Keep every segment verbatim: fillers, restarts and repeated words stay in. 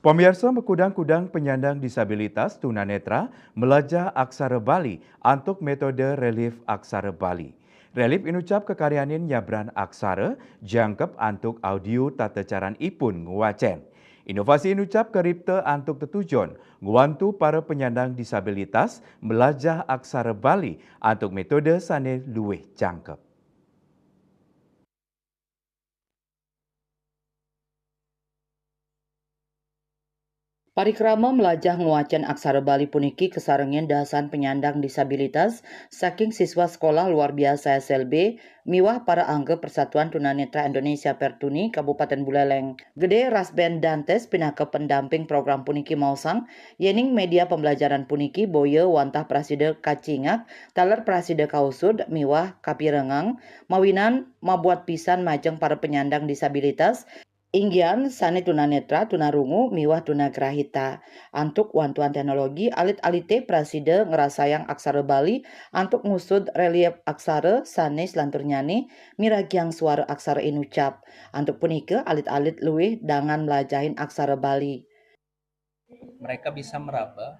Pamiarsa, makudang-kudang penyandang disabilitas tunanetra melajah aksara Bali antuk metode relief aksara Bali. Relief inucap kakaryanin nyabran aksara, jangkep antuk audio tata caran ipun ngwacén. Inovasi inucap karipta antuk tetujon ngwantu para penyandang disabilitas melajah aksara Bali antuk metode sané luwih jangkep. Parikrama melajah ngwacén aksara Bali puniki kasarengin dasan penyandang disabilitas saking siswa Sekolah Luar Biasa S L B miwah para angga Persatuan Tunanetra Indonesia Pertuni Kabupaten Buleleng. Gede Rasband Dantes pinaka pendamping program puniki maosang, yéning média pembelajaran puniki boya wantah prasida kacingak, taler prasida kausud miwah kapirengang, mawinan mabuat pisan majeng para penyandang disabilitas, inggihan sané tunanetra, tunarungu miwah tunagrahita. Antuk wantuan teknologi, alit-alité prasida ngrasayang aksara Bali antuk ngusud relief aksara sané selanturnyané miragiang suara aksara inucap. Antuk punika, alit-alit luwih dangan mlajahin aksara Bali. Mereka bisa meraba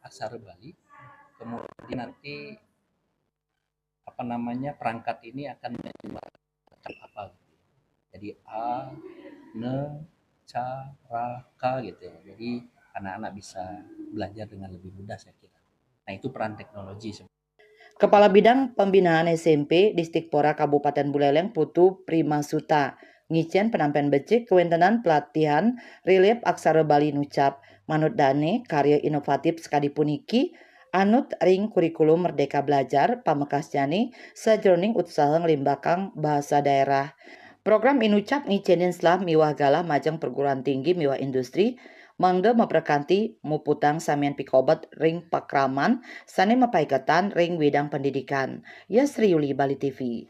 aksara Bali, kemudian nanti, apa namanya, perangkat ini akan menjadi apa gitu. Jadi a, ne, ca, ra, ka gitu ya. Jadi anak-anak bisa belajar dengan lebih mudah, saya kira. Nah, itu peran teknologi sebenarnya. Kepala Bidang Pembinaan S M P Distikpora Kabupaten Buleleng, Putu Prima Suta, ngicén penampen becik kawéntenan pelatihan relief aksara Bali nucap. Manut dané, karya inovatif sakadi puniki anut ring kurikulum Merdeka Belajar, pamekasnyané sajroning utsaha nglimbakang bahasa daerah. Program inucap ngicénin selah miwah galah majeng perguruan tinggi miwah industri, mangda maprekanti muputang samian pikobet ring pakraman sané mapaiketan ring widang pendidikan. Yasri Yuli, Bali T V.